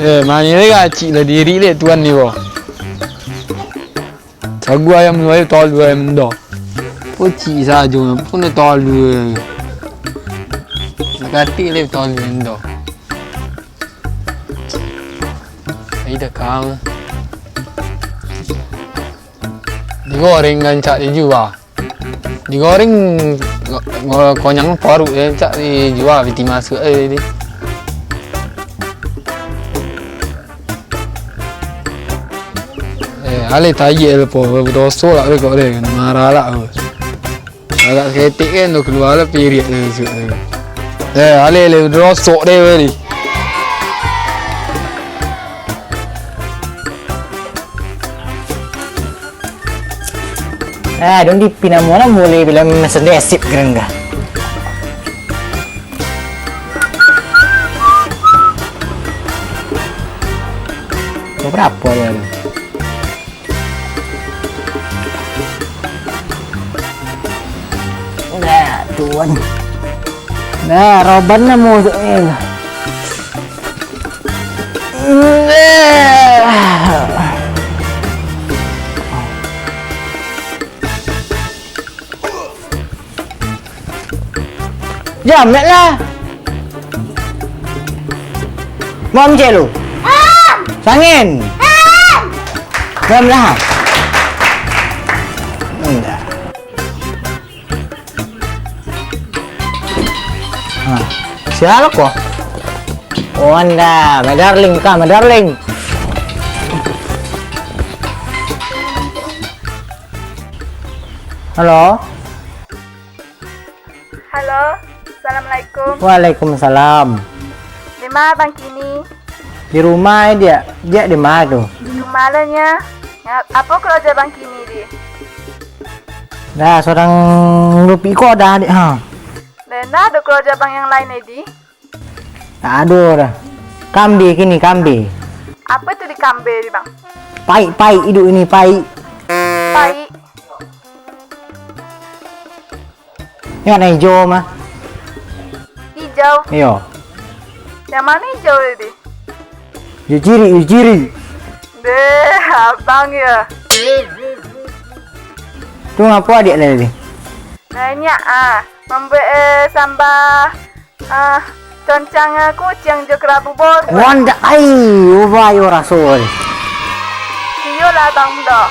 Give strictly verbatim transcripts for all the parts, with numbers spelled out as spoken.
Eh, mani lai kacik lah diri dek tuan ni ko. Sagu ayam luai, tolu ayam endo. Kacik sajo, pun dah tolu. Sakati lai tolu endo. Ai dah kau. Digoreng rancak dijual. Digoreng, go-, go-, konyang paruik rancak dijual, piti masuak ai tadi. Eh, alai tayik lah po, badoso lah kok deh, marah lah. Agak saketek kan tu, kalua lah piriak tu, masuak tu. Eh, alai, alai, rosok deh, weh, ni. Eh, dong di pinamo lah mulai bilang mesen desip keren kah? Berapa ya? Nah, tuan. Nah, roban namo tu, eh. Nah. Jamet lah. Mau cek lu? Sangin. Diam lah. Indak. Ha. Sial ko? Oh, anda, my darling, ka, my darling. Halo. Halo, assalamualaikum. Waalaikumsalam. Di ma Bang kini? Di rumah, eh, Diak. Diak di ma tu? Di rumah lah, nya. Nga-, apo karajo Bang kini, di? Dah, surang lupi ko dah, Diak, ha. Ndak ado karajo Bang yang lain, eh, di? Tak ado dah. Kambe kini, kambe. Apo tu di kambe, di, Bang? Paik, paik, iduik ini, paik. Paik. Ingat nan ijo mah. Ijau? Iyo. Yang mano ijau tadi? Ijo cirik, ijo cirik. Deh, abang ya. Tu ngapo adiak tadi? Banyak ah, mambuek, eh, samba, ah, concang, ah, kuciang jo karabu boruak. Wandak ai, ubah yo raso ai. Iyo lah abang do.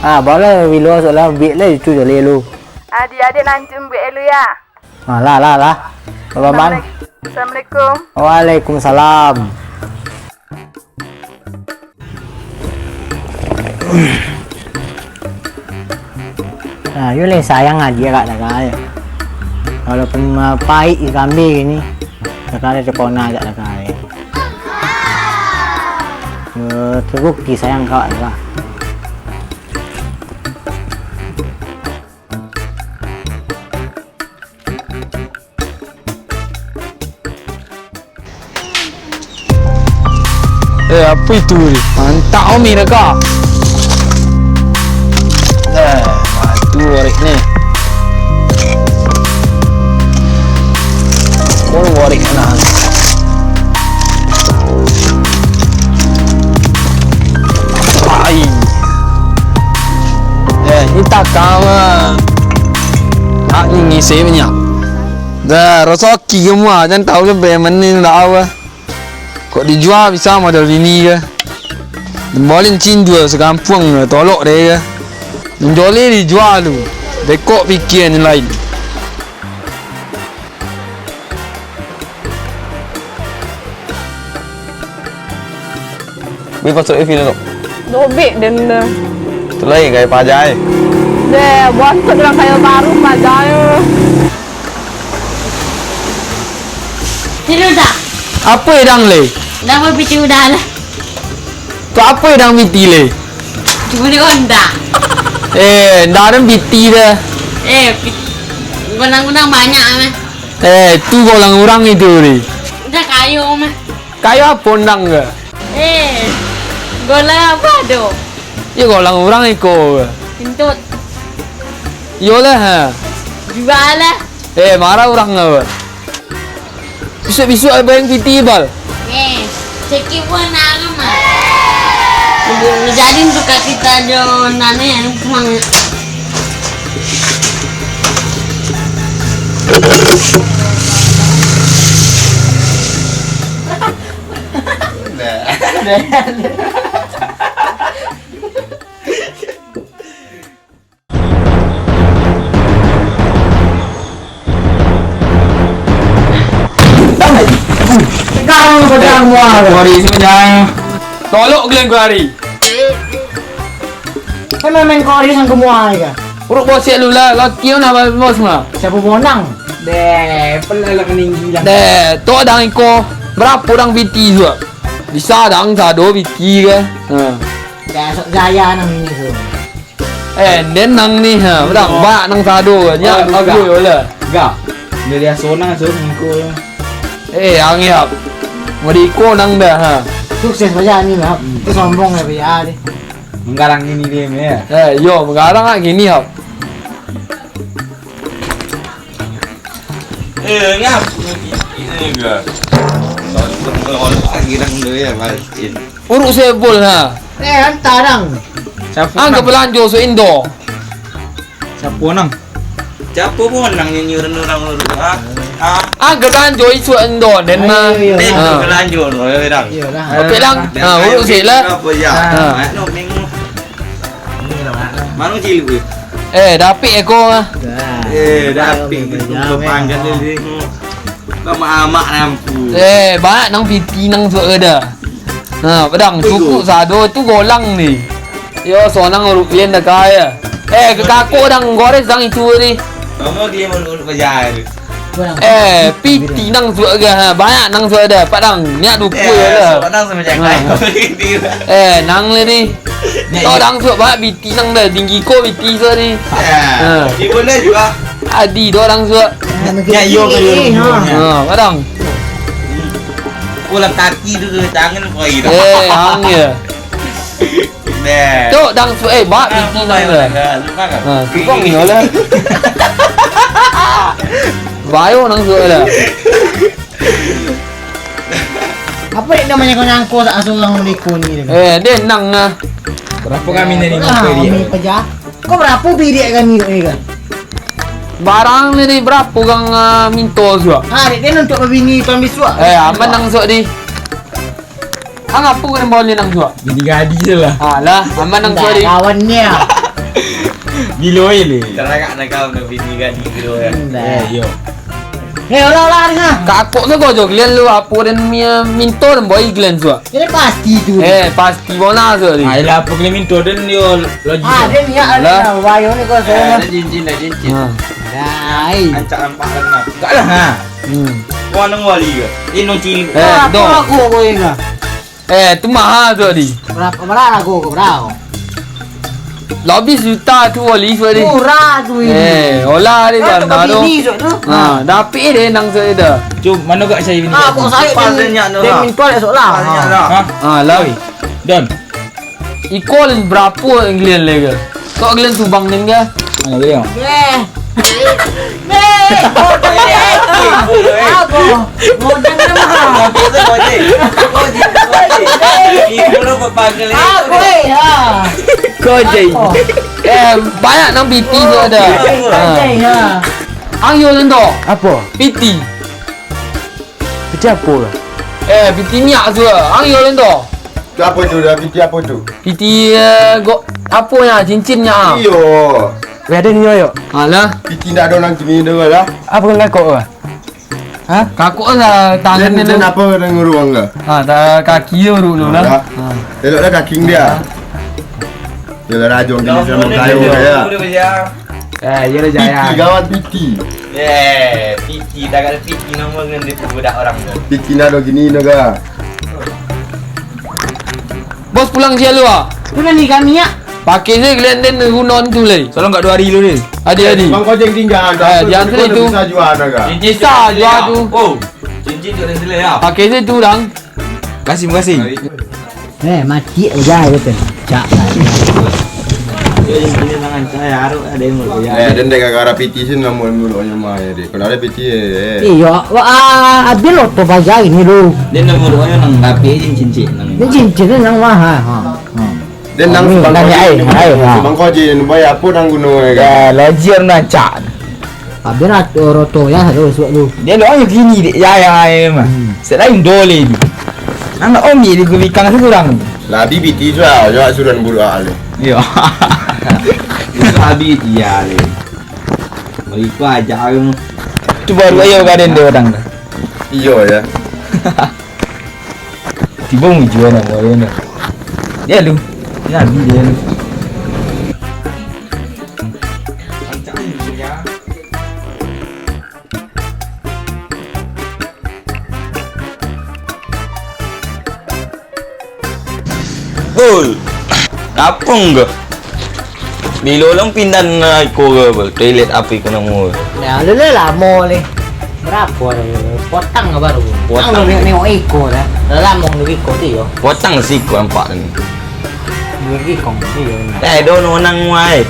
Ah, bala bilo sok lah, biak lah itu jali lu. Adiak-adiak nanti mambuek lu ya. Ah, lah, lah, lah. Bye-bye, Bang. Assalamualaikum. Assalamualaikum. Waalaikumsalam. Nah, yo leh sayang adiak kak dagai. Walaupun, ah, paik di kambe ni, dagai ada cokona jak dagai. Yo, terbukti sayang kak dagai. Eh, apo itu ni? Mantap, Om, ni, Kak. Eh, batu warik ni. Pun warik nah. Ai. Eh, ni takam ah. Nak ni ngisi banyak. Dah, rasaki kamu ah. Jan tahu lah bagaimana nak apa. Kok dijua bisa model bini ke? Dembolin cindua sakampuang tolok deh ke? Menjoleh dijua lu. Bekok pikia nan lain. Weh, pasuak Evi tu. Dobek den tu. Itulah yang gaya paja ai. Deh, buat tu dengan kayu baru paja ai. Sini udah. Apo dang le? Dah mau piti udah lah. Tu apo dang piti le? Cuma di onda. Eh, ndak ada piti dah. Eh, pit-, gunang-gunang banyak mah. Eh, tu golang urang itu ni. Udah kayo mah. Kayo apo ndang ke? Eh, golang apo ado? Iyo, golang urang iko. Kentut. Iyolah, ha. Jual lah. Eh, marah urang ke? Bisuak-bisuak bayang piti, Bal. Eh, cekik pun nak mah. Jadi tu kaki tajo nane yang kurang. Sekarang kau jangan mual. Kori sepanjang. Tolok giliran kau hari. Kan main-main kori sang kau mual ka. Uruk bosek lu lah, laki nak bos mah. Siapa bonang? Deh, pelan lah keninggi lah. Deh, tu dang iko. Barapo dang piti tu? Bisa dang sado piti ke? Ha. Dah sok jaya nang ini tu. Eh, den nang ni, ha, udah, oh, bak nang sado, nya, oh, oh, duo lah. Gak. Dari aso nang aso singko lah. Eh, ang yap. Mau di iko nang dah, ha. Sukses baja ni, Bab. Hmm. Tu sombong lah, baja ni. Manggarang gini dia, ya. Eh, yo, manggarang ah gini, Bab. Eh, ngap. Ini gua. Lagi nang dia, ya, balikin. Uruk sebol, ha. Eh, hantar dang. Siapa? Angga nang? Belanjo so indo. Siapa nang? Siapa pun nang nyanyi urang-urang uruk, ha? Ha? Angga belanjo isuak indo, den mah. Ayo, iyo. Den ha. Belanjo no, ya, dang. Iyo lah. Oke, dang. Ha, uruk sik lah. Apa ya? Ha. Mak no ming. Mano cilik tu? Eh, dapik eko mah. Eh, dapik tu. Dah. Panjang ni. Kau amak nampu. Eh, banyak nang piti nang suak ada. Ha, padang cukup sado tu golang ni. Yo, sonang uruk kalian dah kaya. Eh, ke kako dang gores dang itu ni. Kamu dia uruk-uruk bajar. Eh, piti nang suak ga, ha, banyak nang suak ada. Padang, niat duku ya lah. Padang sama jangan. Eh, nang le ni. Kau dang suak banyak piti nang dah tinggi ko piti suak ni. Ha. Di mana juga? Adi do dang suak. Ya, yo, yo, yo. Ha, padang. Pulang kaki tu, tu tangan kau itu. Eh, ang ya. Deh. Cok, dang suak, eh, bak piti nang dah. Ha, sumpah ni lah. Bayo nang suak dah. Apa dek namanya kau nyangko sak asuh urang maliku ni dek? Eh, dek nang ah. Berapa kami ni? Ah, lima puluh kami dia. Pajak. Kau berapa bidik kami dek ni kan? Barang ni, ni berapa urang, ah, minto suak? Ah, dek dia untuk babini tuan bisuak. Eh, aman nang suak di. Ang apo kau boleh nang suak? Bini gadih je lah. Alah, aman nang suak di. Kawan ni ah. Gilo ni. Teragak nak kau nak bini gadih gilo ya. Eh, yo. Eh, olah-olah, dengar. Kakok tu kau jo, kalian lu apo dan mi-, minto dan boy kalian tu. Ini pasti tu. Eh, pasti bona tu ni. Ah, iyalah, apo kalian minto dan yo lagi. Ah, dia ni ya, ada lah. Bayo ni kau. Eh, ada cincin, ada cincin. Ha. Dai. Ancak nampak kan. Tak lah, ha. Hmm. Kau nang wali ke? Ini nong cilik. Eh, apo aku kau ini? Eh, tu mahal tu, Adi. Berapa, berapa lagu kau, berapa? Lebih juta tu, Wali, tu, Adi. Murah tu ini. Eh, olah, Adi, kan, dah tu. Bini, tu. Ha, dapik deh nang saya dah. Cuma, mana kau cari bini? Ah, kau saya ni. Dia minta esok lah. Ha, lah. Oi, Don. Iko lin berapo England le ke? Kok England subang nin ke? Mana dia? Beh. Beh. Apo? Modal nama. Apo, eh, ha. Kau je. Apo? Eh, banyak nang piti tu ada. Kau je, ha. Ang yo lendo. Apo? Piti. Piti apo lah? Eh, piti minyak tu lah. Ang yo lendo. Tu apo tu dah? Piti apo tu? Piti, eh, go-, apo nya? Cincin nya, ah. Iyo. Weh, ada nyo, yo. Alah. Piti ndak ada orang kini dah lah. Apo kan kakok lah? Ha? Kakok lah, tangan ni. Kenapa ada ngurung ke? Ha, ta-, kaki yo dulu lah. Alah. Ha. Elok dah kaki dia. Ha. Dia lah rajong kini sama kayu ya. Eh, iyo lah, Jaya. Piti, gawat, Piti. Eh, Piti, tagak Piti, namo dengan dia budak orang tu. Piti nado gini, naga. Bos pulang sia lu, ah. Tu lah ni kami, ya. Pakai se kalian den gunon tu lai. Salon kat dua hari lu ni. Adi, adi. Bang Kojeng tinggal, Eh, dah. Jangan Kau tu itu. Bisa jual, naga. Cincin Bisa tu jual dia. Tu. Oh, cincin tu dia selai, ya. Pakai se tu, dang. Makasih, makasih. Eh, mati aja gitu. Cak. Ini tangan saya, aruk ada yang mau ya. Eh, den dek gara-gara Piti sih, namun mulutnya mah ya, dek. Kalau ada Piti, eh, eh. Iyo, wah, ah, abis lo tu baja ini lu. Dia nak mulutnya nang rapi aja cincin nang. Ini cincin ni nang mahal, ha. Ha. Den nang Ini, Bang nang Koji, ai, ai, ha. Bang Koji, nu bayar apa nang guno, eh, kan? Ya, logir nang cak. Abis lah tu, roto ya, tu, suak lu. Dia doang yang gini, dek. Ya, ya, ya, mah. Hmm. Selain dole ni. Nang nak omi di gubikang tu kurang. Lah, Abi Piti sudah, yo sudah buruk ah, le. Yo. Itu Abi dia, le. Bagi ku aja, aku. Tu baru ayo gaden dia orang dah. Iyo, ya. Tibo muncul nama dia ni. Dia lu. Dia Abi dia lu. Oi, napung ke? Bilo lang pindah na iko ke apa? Toilet apa iko namo? Ya, lu lah lamo ni. Berapa dah? Potang ke baru? Potang. Ang nengok iko dah. Dah lamo nengok iko tu yo. Potang siko nampak ni. Dua gikong, iyo. Eh, do no nang muai.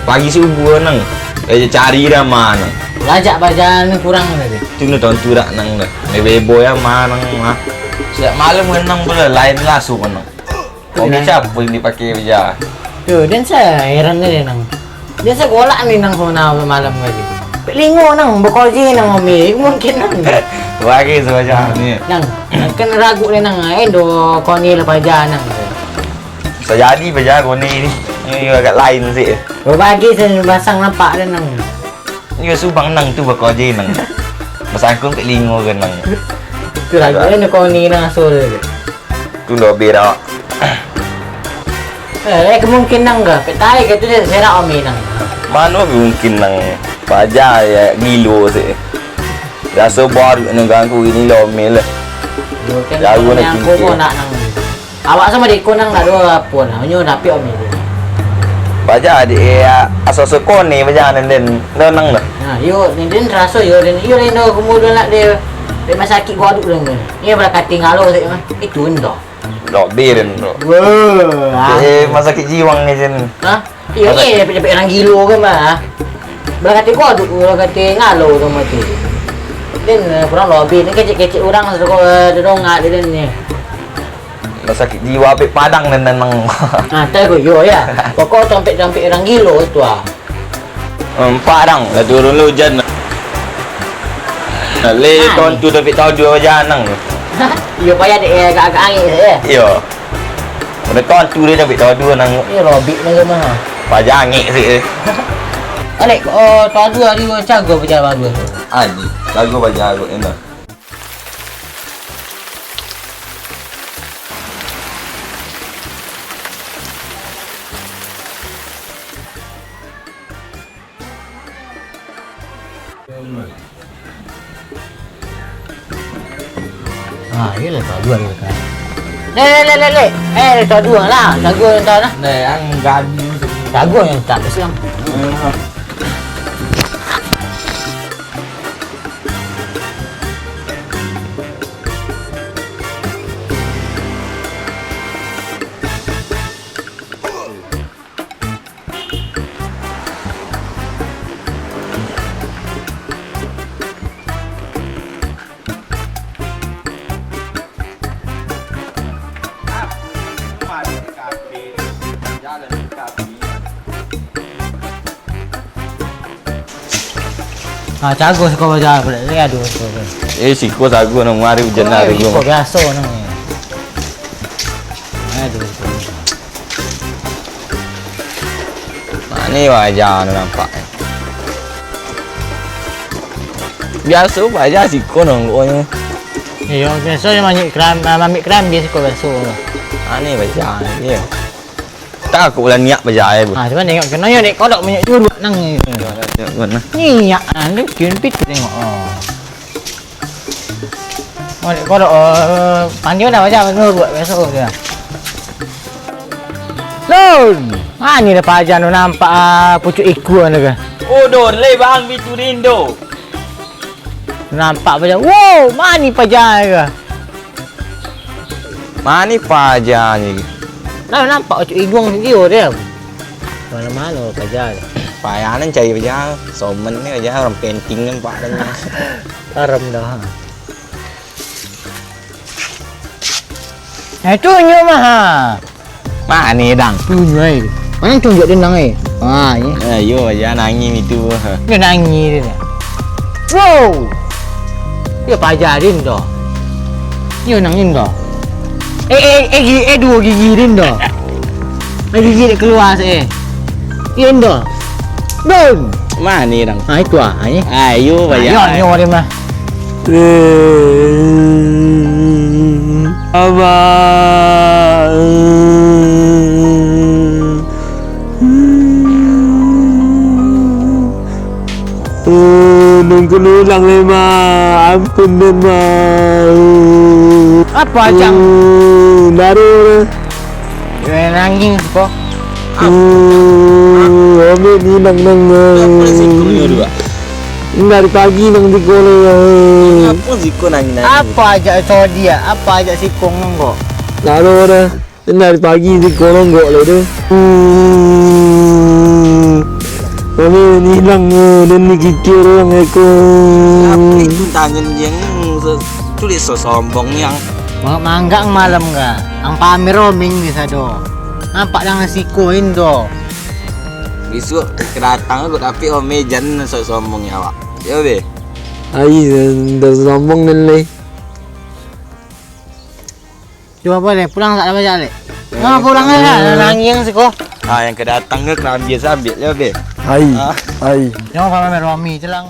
Pagi subuh nang. Eh, cari dah ma nang. Lajak bajalan ni kurang tadi. Tu no tontu dak nang dah. Eh, bebo ya ma nang ma. Sejak malam kan nang pula lain lasu kan nang. Kok Nah. Bisa apa yang dipakai baja? Tu, dan saya heran ni nang. Biasa golak ni nang kona malam tadi. Pelingo nang, bekoji nang omi. Mungkin nang. Bagi sabaja ni. Nang, kan ragu ni nang. Eh, do koni lah paja nang. Sajadi baja koni ni. Ni agak lain sih. Babagi saya basang nampak dia nang. Ni subang nang tu bakoji nang. Basangkun kat lingo kan nang. Tu ragu ni koni nang asal dia. Tu dah berak. Eh, eh, kemungkinan ke? Petai ke tu dia serak omi nang. Mano mungkin nang paja ya gilo sih. Rasa baru nang ganggu ini lah omi lah. Yo, kan Jago nak yang cincin. Kau nak nang. Awak sama deko nang nak dua apa nah. Nyo dapik omi tu. Baja di ya, asal sekone baja nenden. Nang nang dah. Nah, yo nenden raso yo den iyo den do kemudian nak dia. Dia masih sakit gua aduk den. Ni berakating alo sih mah. Itu endo. Dok birin tu. Wah. Eh, masakit jiwang ni, Jin. Hah? Iyo, Masa- iyo, dapik-dapik urang gilo kan, bah. Balakati kodok, balakati ngalo tu mati. Den, eh, kurang lobih, ni kecek-kecek urang, sadonyo, eh, didongak di den ni. Masakit jiwa, apik padang den, den nang. Ah, tahu yo, ya. Pokok tampik-tampik urang gilo tu, ah. Nampak dang, lah turun lo ujan. Leh Nah, tontu tapi tau dua baja nang. Iyo payah dek, eh, agak-agak angin saja. Iyo. Udah tontu dia tapi tau dua nang. Iyo, robik nang mah. Baja angin sih. Alek, oh, tau dua hari cago baja bagus. Ani, cago baja aku enak. Ah, iyolah, tau dua ni kan. Leh, leh, leh, leh, leh. Eh, tau dua lah. Tau dua yang tau lah. Leh, ang gabi tu. Tau dua yang tak kesian. Ah, cago siko baja pulak. Eh, aduh, siko. Eh, siko sago nang mari ujan hari ko. Iko biaso nang. Aduh, siko. Mano baja tu nampak. Biaso baja siko nongkonyo. Iyo, biaso yo mamik keram-, mamik kerambia siko biaso. Mano baja ni. Takok lah niak bajai, Bu. Ah, cuman tengok kena yo, dek kodok banyak juruak nang ni. Yo, yo, yo, buat nah. Niak, ah, ni kian pitu tengok. Oh. Oh, dek kodok, oh, pandio dah bajai, juruak biaso dia. Lun, mani dah paja tu nampak, ah, pucuk ikua tu ke? Oh, dor, le, Bang, pitu rindo. Nampak paja. Wow, mani paja tu ke? Mani paja ni. Nah, nampak pucuk ikua dia. Mano-mano paja tu. Payanan cari paja, somen ni paja, urang penting nampak dah. Haram dah. Nah, itu nyo mah, ha. Mani, Dang? Tu nyo ai. Mano tunjuak den, Dang, ai? Ha, ni. Eh, yo, paja nangih itu. Dia nangih dia. Wow! Dia paja den tu. Nyo nangih tu. Eh, eh, eh, gi-, eh, duo gigi den tu. Eh, gigi dek kalua se, eh. Iyo tu. Dun. Mani, Dang? Ha, itu ah, ha, ni. Ayo, paja. Ayo, nyo dia mah. Abah. Eh, nunggu ulang le, Ma. Ampun den, Ma. Apo, Acang? Eh, naro. Eh, nangih ko. Eh, omek ni nang, nang, eh. Apo sikung nyo dua? Dari pagi nang di kono, eh. Apo sikung nangih-nangih? Apo aja codiak, apo aja sikung nang ko? Naro dah. Dari pagi di kono gok le tu. Eh, omek ni nang, eh, dan ni kikir orang eko. Apo itu tangan yang se-, tulis so sombong yang. Manggak malam ka? Ang pamer omeng ni sado. Nampak dengan siko indo. Bisuak kedatang aku tapi ome jan sok sombong nyo awak. Yo, be. Ai, dah sombong den le. Cubo apo le? Pulang sak apo le? Eh, ah, pulang aja lah. Nangih siko. Ah, yang kedatang ke kerambia sambil yo, be. Ai, ah. Ai. Jangan pamer romi celang.